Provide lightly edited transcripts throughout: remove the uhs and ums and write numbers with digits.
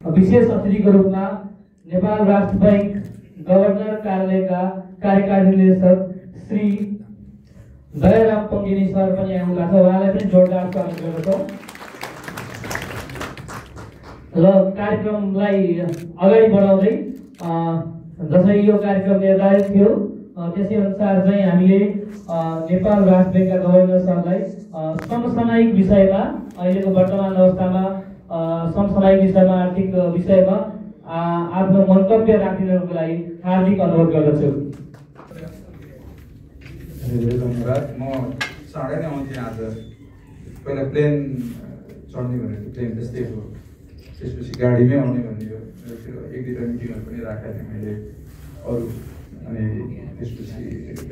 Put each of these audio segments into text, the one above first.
विशेष अतिथिको रूपमा नेपाल राष्ट्र बैंक गभर्नर कार्यालयका कार्यकारी निर्देशक श्री दयाराम पङ्गिनी सर पनि आउनुभएको छ। उहाँलाई पनि जोरदार स्वागत गर्दछौँ र कार्यक्रमलाई अगाडि बढाउँदै जसरी यो कार्यक्रम निर्धारित थियो त्यसै अनुसार चाहिँ हामीले नेपाल राष्ट्र बैंकका गभर्नर सरलाई समसामयिक विषयमा अहिलेको वर्तमान अवस्थामा समसामयिक विषयमा आर्थिक विषयमा आफ्नो मन्तव्य राखिदिनको लागि हार्दिक अनुरोध गर्दछु। धन्यवाद। म चाँडै नै आउँथेँ आज। पहिला प्लेन चढ्ने भनेको प्लेन त्यस्तै हो, त्यसपछि गाडीमै आउने भन्ने हो। एक दुईवटा मिटिङहरू पनि राखेको थिएँ मैले अरू, अनि त्यसपछि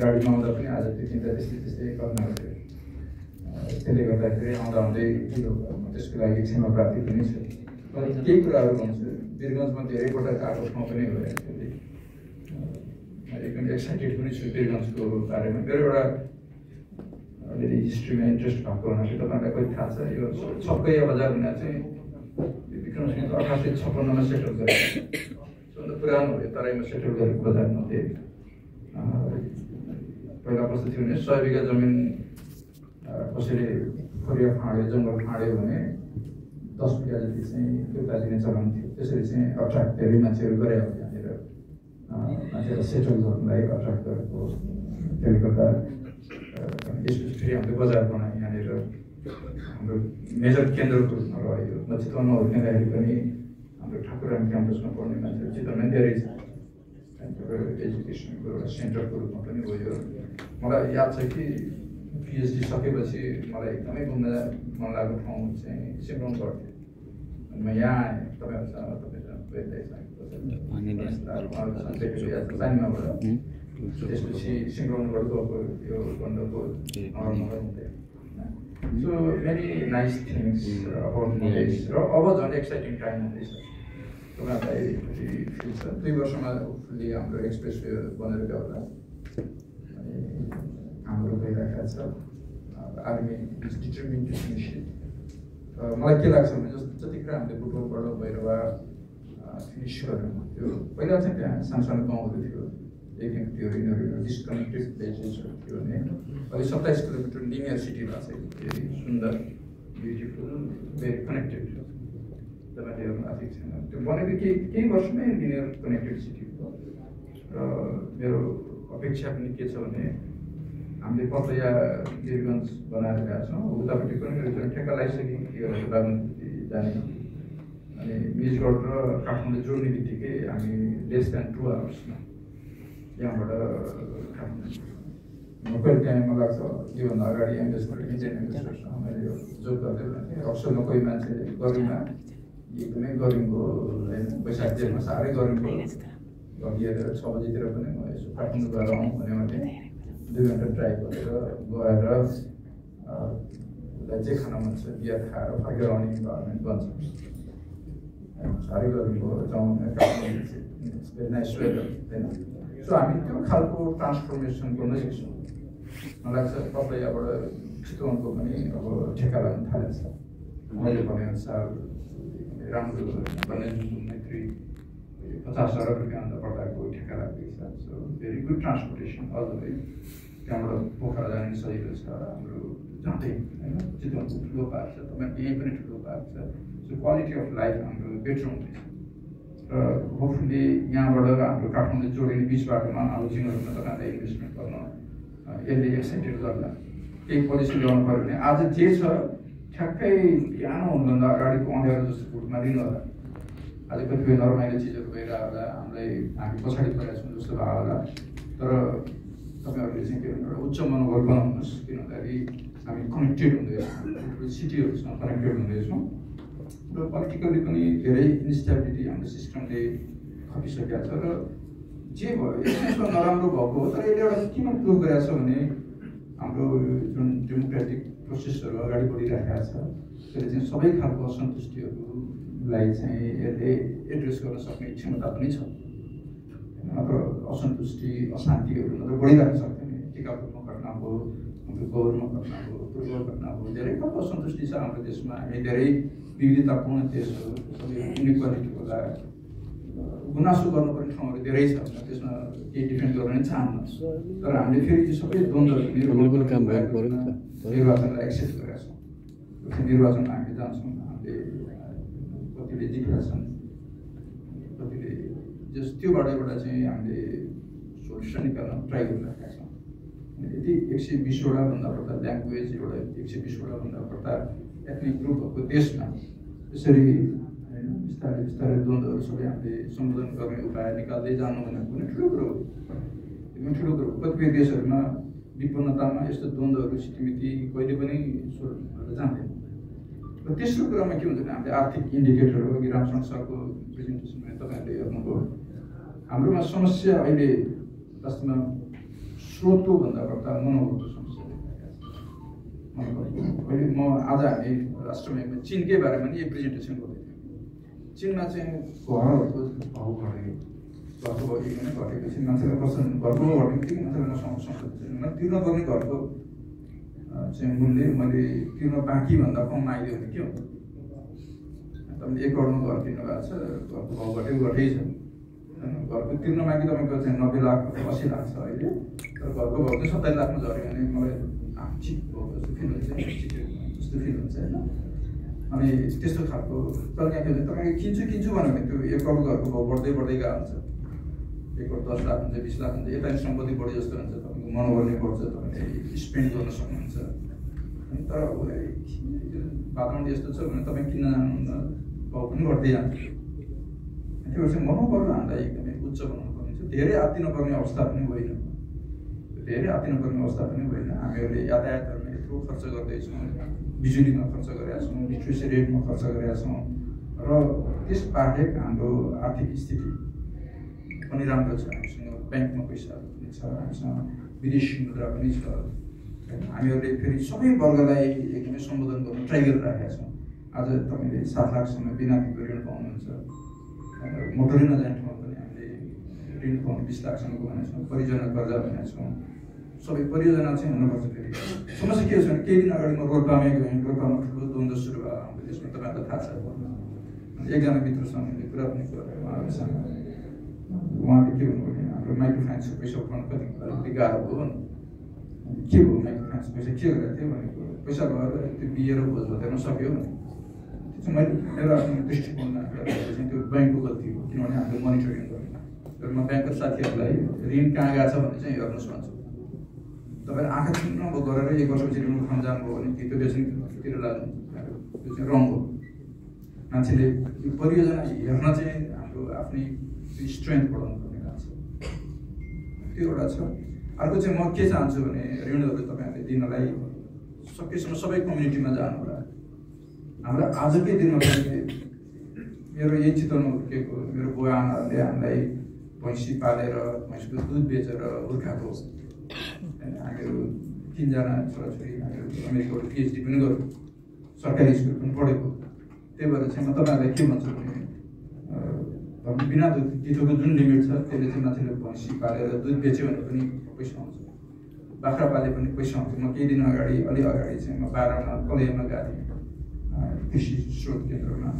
गाडीमा आउँदा पनि आज त्यो चिन्ता त्यस्तै गर्नु थियो। त्यसले गर्दाखेरि आउँदा आउँदै त्यसको लागि क्षमा प्राप्ति पनि छ। केही कुराहरू भन्छु, वीरगञ्जमा धेरैपटक आएको ठाउँ पनि हो। एक्चुअली एकदम एक्साइटेड पनि छु वीरगञ्जको बारेमा। मेरो एउटा अलिअलि हिस्ट्रीमा इन्ट्रेस्ट भएको हुनाले तपाईँलाई कति थाहा छ, यो छपकैया बजार हुने चाहिँ विक्रमसिंहले 1856मा सेटल गरेको, सबभन्दा पुरानो हो तराईमा सेटल गरेको बजारमध्ये। पहिला कस्तो थियो भने 100 बिघा जमिन कसैले फरिया फाँड्यो, जङ्गल फाँड्यो भने 10 बिघा जति चाहिँ फिर्ता दिने चलन थियो। त्यसरी चाहिँ अट्र्याक्ट धेरै मान्छेहरू गरे अब यहाँनिर मान्छेलाई सेटल गर्नलाई अट्र्याक्ट गरेको। त्यसले गर्दा यसपछि फेरि हामीले बजार बनायौँ यहाँनिर, हाम्रो मेजर केन्द्रको रूपमा रह्यो। म चितवनमा हुर्किँदाखेरि पनि हाम्रो ठाकुराम क्याम्पसमा पढ्ने मान्छेहरू चितवनमा धेरै छ। एजुकेसनको एउटा सेन्टरको रूपमा पनि हो यो। मलाई याद छ कि पिएचडी सकेपछि मलाई एकदमै घुम्न मन लागेको ठाउँ चाहिँ सिमरौन पर्थ्यो। अनि म यहाँ आएँ तपाईँहरूसँग, त्यसपछि सिमरौनबाट गएको यो बन्दको नगरमहल हुँदै। So many nice things about Madhesh, र अब झन् एक्साइटिङ टाइम हुँदैछ। तपाईँहरूलाई फिल छ 2 वर्षमा फुल्ली हाम्रो एक्सप्रेस वे बनेर गयो होला। अनि हाम्रो भइरहेको छ। Army is determined to finish it. मलाई के लाग्छ भने जतिखेर हामीले बुटोलबाट भैरवा फिनिस गर्नु त्यो पहिला चाहिँ त्यहाँ सानसानो गाउँहरू थियो, एकदिन त्यो यिनीहरू डिस्कनेक्टेड प्लेसेसहरू थियो भने अहिले 27 किलोमिटर लिनियर सिटी भएको छ। धेरै सुन्दर, ब्युटिफुल, भेरी कनेक्टेड। तपाईँले हेर्नु आएको छैन, त्यो बनेको केही वर्षमै लिनियर कनेक्टेड सिटी हो। र मेरो अपेक्षा पनि के छ भने हामीले पतया वीरगञ्ज बनाएर गएका छौँ। उतापट्टि पनि मेरो ठेक्का लगाइसक्यो बागमती जाने। अनि निजगढ र काठमाडौँ जोड्ने बित्तिकै हामी लेस देन 2 आवर्समा यहाँबाट काठमाडौँ। कहिले त्यहाँ मलाई लाग्छ योभन्दा अगाडि इन्भेस्टमेन्ट इन्डियन इन्भेस्टर्ससँग मैले यो जोब गर्दै थिएँ। अक्सरमा कोही मान्छे गरिमा एकदमै गरिङको होइन, वैशाख जेठमा साह्रै गरिङको लगिएर 6 बजीतिर पनि म यसो काठमाडौँ गएर आउँ भने मैले 2 घन्टा ड्राइभ गरेर गएर उसलाई जे खान मन छ बियर खाएर फर्केर आउने इन्भाइरोमेन्ट बन्छ। साह्रै गरिङको जाउँ भेरी नाइस वेदर होइन। सो हामी त्यो खालको ट्रान्सफर्मेसन गर्न सक्छौँ। मलाई लाग्छ पतयाबाट चितवनको पनि अब ठेक्का लाग्न थालेको छ। मैले भनेअनुसार राम्रो बने मैत्री 50 अरब रुपियाँभन्दा बढ्दाको ठेक्का लाग्दैछ। So very good transportation all the way. त्यहाँबाट पोखरा जाने सजिलो छ हाम्रो जाँदै होइन। चितवनको ठुलो पार्क छ, तपाईँको यहीँ पनि ठुलो पार्क छ। सो क्वालिटी अफ लाइफ हाम्रो बेटर हुँदैछ। र होपफुल्ली यहाँबाट हाम्रो काठमाडौँ जोडिने बिच बाटोमा हाउसिङहरूमा तपाईँलाई इन्भेस्टमेन्ट गर्न यसले एक्साइटेड गर्ला। केही पोलिसी ल्याउनु पऱ्यो भने आज जे छ ठ्याक्कै बिहान हुनुभन्दा अगाडिको अँध्यारो जस्तो फुटमा लिनु होला। आज कतिपय नरमाइलो चिजहरू भइरहेको होला, हामी पछाडि परेका छौँ जस्तो भयो होला। तर तपाईँहरूले चाहिँ के भन्नु एउटा उच्च मनोबल बनाउनुहोस्, किन भन्दाखेरि हामी कनेक्टेड हुँदैछौँ, सिटीहरूसँग कनेक्टेड हुँदैछौँ। र पोलिटिकली पनि धेरै इन्स्टेबिलिटी हाम्रो सिस्टमले थपिसकेको छ। र जे भयो यसमा नराम्रो भएको हो, तर यसले एउटा किन प्रुभ गरेको छ भने हाम्रो जुन डेमोक्रेटिक प्रोसेसहरू अगाडि बढिरहेको छ त्यसले चाहिँ सबै खालको असन्तुष्टिहरूलाई चाहिँ यसले एड्रेस गर्न सक्ने क्षमता पनि छ। नत्र असन्तुष्टि अशान्तिहरू नत्र बढिरहेको सक्थ्यो नि। टिकापुरमा घटना भयो, हाम्रो गौरमा घटना भयो, पूर्व घटना भयो, धेरै खालको असन्तुष्टि छ हाम्रो देशमा। हामी धेरै विविधतापूर्ण देश हो, सबै इनइक्वालिटी होला, गुनासो गर्नुपर्ने ठाउँहरू धेरै छ, त्यसमा केही डिफेन्ड गर्न नै चाहन्न। तर हामीले फेरि त्यो सबै द्वन्द्वहरू निर्वाचनलाई एक्सेप्ट गरेका छौँ। निर्वाचनमा हामी जान्छौँ, हामीले कतिले जितेका छन्, कतिले त्योबाट एउटा चाहिँ हामीले सोल्युसन निकाल्न ट्राई गरिरहेका छौँ। यदि 120वटा भन्दा बढ्ता ल्याङ्ग्वेज, एउटा 120वटा भन्दा बढ्ता एथनिक ग्रुपहरूको देशमा यसरी होइन बिस्तारै बिस्तारै द्वन्द्वहरू सबै हामीले सम्बोधन गर्ने उपाय निकाल्दै जानु भनेको पनि ठुलो कुरो हो, एकदम ठुलो कुरो हो। कतिपय देशहरूमा विपन्नतामा यस्तो द्वन्द्वहरू सिटिमिति कहिले पनि जाँदैन। र तेस्रो कुरामा के हुन्छ भने हामीले आर्थिक इन्डिकेटरहरू अघि रामचरण सरको प्रेजेन्टेसनमा तपाईँहरूले हेर्नुभयो, हाम्रोमा समस्या अहिले वास्तवमा स्रोतभन्दा बढ्ता मनोबलको समस्या देखिरहेको छ। अहिले म आज हामी राष्ट्रमयमा चिनकै बारेमा नि एक प्रेजेन्टेसन गर्दै थियौँ। चिनमा चाहिँ घरहरूको भाउ घटेको, घरको भाउ एकदमै घटेपछि मान्छेलाई बस्न घरको भाउ घटेको थियो, मान्छेलाई मसँग सक्दैन, तिर्न पर्ने घरको चाहिँ मूल्य मैले तिर्न बाँकी भन्दा कम आइदियो भने के हुन्छ? तपाईँले 1 करोडमा घर किन्नु भएको छ, घरको भाउ घटै छ, घरको तिर्न बाँकी तपाईँको चाहिँ 90 लाख 80 लाख छ अहिले, तर घरको भाउ चाहिँ 27 लाखमा झऱ्यो भने मलाई ठिक भयो जस्तो फिल हुन्छ, जस्तो फिल हुन्छ होइन। अनि त्यस्तो खालको तर यहाँ के भन्छ, तपाईँले किन्छु भन्यो भने त्यो 1 करोड घरको भाउ बढ्दै गएको हुन्छ, 1 करोड 10 लाख हुन्छ, 20 लाख हुन्छ, यता सम्पत्ति बढी जस्तो हुन्छ, तपाईँको मनोबल नै बढ्छ, तपाईँले स्पेन्ड गर्न सक्नुहुन्छ। अनि तर वातावरण यस्तो छ भने तपाईँ किन्न जानुहुन्न, भाउ पनि घट्दै जान्छ। त्यो भएर चाहिँ मनोबल हामीलाई एकदमै उच्च बनाउनु पर्ने छ। धेरै आत्तिनुपर्ने अवस्था पनि होइन, हामीहरूले यातायातहरूमा यत्रो खर्च गर्दैछौँ, बिजुलीमा खर्च गरेका छौँ, लिट्रेसी रेटमा खर्च गरेका छौँ, र त्यस बाहेक हाम्रो आर्थिक स्थिति पनि राम्रो छ। हामीसँग ब्याङ्कमा पैसाहरू पनि छ, हामीसँग विदेशी मुद्रा पनि छ। हामीहरूले फेरि सबै वर्गलाई एकदमै सम्बोधन गर्न ट्राई गरिरहेका छौँ। आज तपाईँले 7 लाखसम्म बिना ऋण पाउनुहुन्छ, मोटरै नजाने ठाउँमा पनि हामीले ऋण पाउनु 20 लाखसम्मको भनेको छौँ, परियोजना कर्जा भनेको छौँ। सबै परियोजना चाहिँ हुनुपर्छ। फेरि समस्या के छ भने केही दिन अगाडि म रोल्पामै गएँ, रोल्पामा ठुलो द्वन्द्व सुरु भयो हाम्रो देशमा, तपाईँहरूलाई थाहा छ। एकजना मित्रसँग मैले कुरा पनि गरेँ उहाँहरूसँग, उहाँले के भन्नुभयो भने हाम्रो माइक्रो फाइनेन्सको पैसा उठाउनु अलिकति गाह्रो भयो। के भयो माइक्रो फाइनेन्स पैसा के गरेको थियो भनेको, पैसा भएर त्यो बिहे र भोज भतेर्न सक्यो भने त्यो चाहिँ मैले मेरो आफ्नो दृष्टिकोणमा चाहिँ त्यो ब्याङ्कको गल्ती हो, किनभने हामीले मोनिटरिङ गर्नु। तर म ब्याङ्कको साथीहरूलाई ऋण कहाँ गएको छ भने चाहिँ हेर्नुहोस् भन्छु। तपाईँले आँखा चिन्न गरेर 1 वर्षपछि ऋण उठाउन जानुभयो भने त्यो व्यसनतिर लाग्नु, त्यो चाहिँ रङ हो। मान्छेले यो परियोजना हेर्न चाहिँ हाम्रो आफ्नै स्ट्रेन्थ बढाउनु पर्ने भएको छ, त्यो एउटा छ। अर्को चाहिँ म के चाहन्छु भने ऋणहरू तपाईँहरूले दिनलाई सकेसम्म सबै कम्युनिटीमा जानु होला। हाम्रो आजकै दिनमा मेरो यही चितवनमा हुर्केको मेरो बुवा आमाहरूले हामीलाई भैँसी पालेर भैँसीको दुध बेचेर हुर्काएको। हामीहरू 3 जना छोराछोरी हामीहरू अमेरिकाबाट PhD पनि गऱ्यौँ, सरकारी स्कुल पनि पढेको। त्यही भएर चाहिँ म तपाईँहरूलाई के भन्छु भने बिना दुधको जुन लिमिट छ त्यसले चाहिँ मान्छेले भैँसी पालेर दुध बेच्यो भने पनि पैसा आउँछ, बाख्रा पाले पनि पैसा आउँछ। म केही दिन अगाडि अलि अगाडि चाहिँ म बाह्रमा कलैयामा गएको थिएँ कृषि स्रोत केन्द्रमा,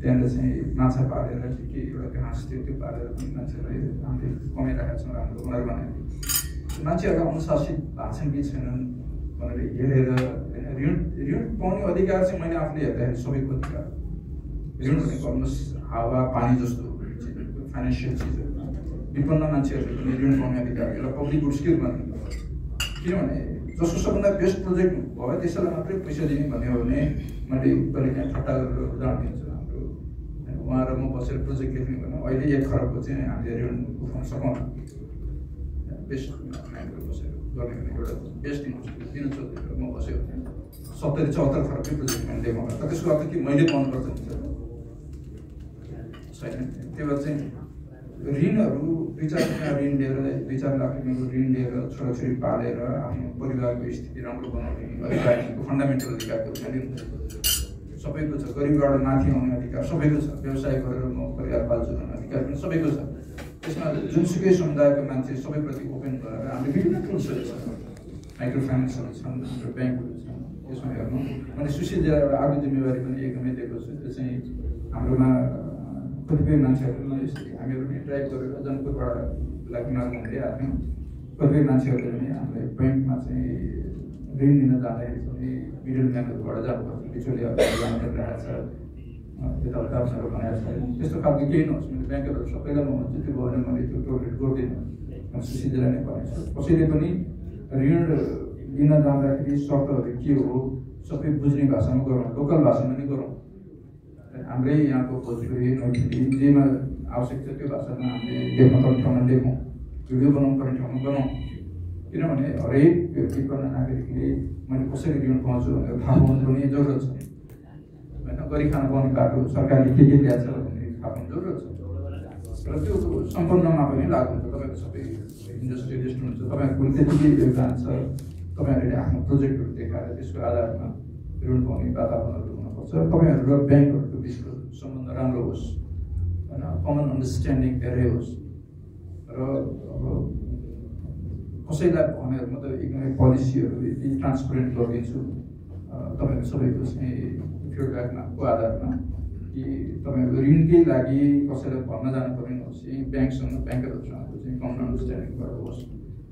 त्यहाँनिर चाहिँ माछा पालेर के एउटा घाँस थियो त्यो पालेर पनि मान्छेहरूले हामीले कमाइरहेका छौँ, राम्रो उनीहरू बनाएको। मान्छेहरू अनुशासित भएको छन् कि छैनन् भनेर हेरेर होइन, ऋण पाउने अधिकार चाहिँ मैले आफूले हेर्दाखेरि सबैको अधिकार। ऋण भनेको अलमोस्ट हावा पानी जस्तो फाइनेन्सियल चिजहरू, विपन्न मान्छेहरूले पनि ऋण पाउने अधिकार, यसलाई पब्लिक गुड्स के रूपमा दिनु। किनभने जसको सबभन्दा बेस्ट प्रोजेक्ट भयो त्यसैलाई मात्रै पैसा दिने भन्यो भने मैले कहिले काहीँ ठट्टा गरेर उदाहरण दिन्छु। हाम्रो उहाँ र म बसेर प्रोजेक्ट लेख्ने भने अहिले 1 खरबको चाहिँ हामीले ऋण उठाउन सकौँ, बेस्ट बसेर गर्ने भने एउटा बेस्ट इन्भेस्टमेन्ट दिन सक्दैन। म बसेको थिएँ 70-74 खरबकै प्रोजेक्ट मैले देखाउँ, तर त्यसको अर्थ के मैले पाउनुपर्छ छैन। त्यही भएर चाहिँ ऋणहरू 2-4 ऋण लिएर 2-4 लाख रुपियाँको ऋण लिएर छोराछोरी पालेर आफ्नो परिवारको स्थिति राम्रो बनाउने अधिकारको फन्डामेन्टल अधिकारको हुन्छ, सबैको छ। गरिबबाट माथि आउने अधिकार सबैको छ, व्यवसाय गरेर म परिवार पाल्छु भन्ने अधिकार पनि सबैको छ। त्यसमा जुनसुकै समुदायको मान्छे सबैप्रति ओपन भएर हामीले विभिन्न टुल्सहरू छ, माइक्रो फाइनेन्सहरू छन् हाम्रो ब्याङ्कहरू छन् त्यसमा हेर्नु मैले सुशील जिल्लाबाट अर्को जिम्मेवारी पनि एकदमै दिएको छु त्यो चाहिँ हाम्रोमा कतिपय मान्छेहरू यसरी हामीहरू पनि ड्राइभ गरेर जनकपुरबाट लाग्न हुँदै आएको कतिपय मान्छेहरूले पनि हामीलाई ब्याङ्कमा चाहिँ ऋण लिन जाँदाखेरि पनि मिडल म्यानहरूबाट जानुपर्छ बिचौलियाहरू जानु परिरहेको छ यताउता अवसरहरू बनाएको छ त्यस्तो खालको केही नहोस् मैले ब्याङ्कहरू सबैलाई म भन्छु त्यो भएन मैले त्यो टोलरेट गर्दिनँ सुशीलजीलाई नै भनेको छु कसैले पनि ऋण लिन जाँदाखेरि शर्तहरू के हो सबै बुझ्ने भाषामा गरौँ लोकल भाषामा नै गरौँ हाम्रै यहाँको भोजपुरी मैथिली जेमा आवश्यक छ त्यो भाषामा हामीले लेख्न पर्ने ठाउँमा लेखौँ भिडियो बनाउनु पर्ने ठाउँमा बनाउँ किनभने हरेक व्यक्ति गर्न नागरिकले मैले कसरी ऋण पाउँछु भनेर थाहा पाउनु पनि जरुरत छ होइन गरी खान पाउने बाटो सरकारले के ल्याएको छ भन्ने थाहा पाउनु जरुरत छ र त्यो सम्पन्नमा पनि लागु हुन्छ तपाईँको सबै इन्डस्ट्रियलिस्ट हुनुहुन्छ तपाईँहरूको त्यतिकै योगदान छ तपाईँहरूले आफ्नो प्रोजेक्टहरू देखाएर त्यसको आधारमा ऋण पाउने वातावरणहरू हुनुपर्छ तपाईँहरू र ब्याङ्कहरूको बिचको सम्बन्ध राम्रो होस् होइन कमन अन्डरस्ट्यान्डिङ धेरै होस् र अब कसैलाई भनेर म त एकदमै पोलिसीहरू यति ट्रान्सपरेन्ट गरिदिन्छु तपाईँहरू सबैको चाहिँ फिडब्याकको आधारमा कि तपाईँहरू ऋणकै लागि कसैलाई भन्न जानु पर्ने होस् यहीँ ब्याङ्कसँग ब्याङ्करहरूसँगको चाहिँ कमन अन्डरस्ट्यान्डिङ गरेर होस्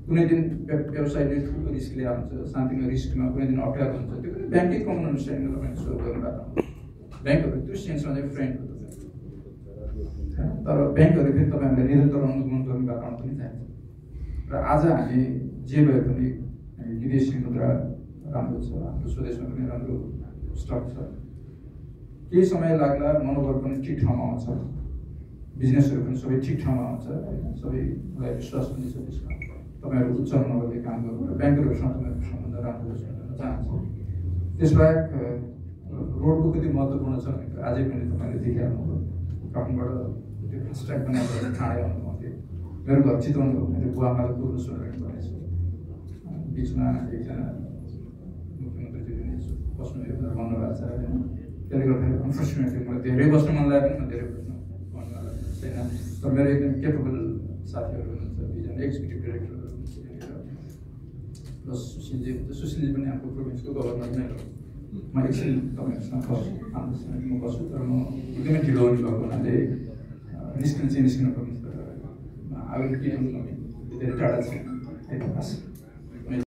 कुनै दिन व्यवसायले ठुलो रिस्क ल्याएर हुन्छ शान्तिमा रिस्कमा कुनै दिन अप्ठ्यारो हुन्छ त्यो पनि ब्याङ्कै कमन अन्डरस्ट्यान्डिङमा तपाईँले सोल्भ गर्नुभएको ब्याङ्कहरू त्यो सेन्समा चाहिँ फ्रेन्ड हो तर ब्याङ्कहरू फेरि तपाईँहरूलाई निरन्तर अनुगमन गर्ने वातावरण पनि चाहिन्छ र आज हामी जे भए पनि विदेशी मुद्रा राम्रो छ हाम्रो स्वदेशमा पनि राम्रो स्टक छ केही समय लाग्ला मनोबल पनि ठिक ठाउँमा आउँछ बिजनेसहरू पनि सबै ठिक ठाउँमा आउँछ सबैलाई विश्वास पनि छ त्यसमा तपाईँहरू उच्च मनोबलले काम गर्नु र ब्याङ्करहरूसँग तपाईँहरूको सम्बन्ध राम्रो होस् भन्न चाहन्छु त्यसबाहेक रोडको कति महत्त्वपूर्ण छ भने अझै पनि तपाईँले देखिहाल्नुभयो काठमाडौँबाट त्यो फास्ट्याग बनाएर ठाडै आउनुभयो मेरो घर चितवन हो मेरो बुवामालाई पूर्व सोरेर भनेको छु बिचमा एकजना मुख्यमन्त्रीजी पनि बस्नु भन्नुभएको छ होइन त्यसले गर्दाखेरि अनफर्चुनेटली मलाई धेरै बस्नु मन लाग्यो पनि म धेरै बस्नु भन्नु छैन तर मेरो एकदम केपेबल साथीहरू हुनुहुन्छ दुईजना एक्जिक्युटिभ डिरेक्टरहरू हुनुहुन्छ प्लस सुशीलजी हुन्छ सुशीलजी पनि हाम्रो प्रोभिन्सको गभर्नर नै हो म एकछिन तपाईँहरूसँग म बस्छु तर म एकदमै ढिलो हुने भएको हुनाले निस्किनु पर्ने तर आई विल गिभ धेरै टाढा छैन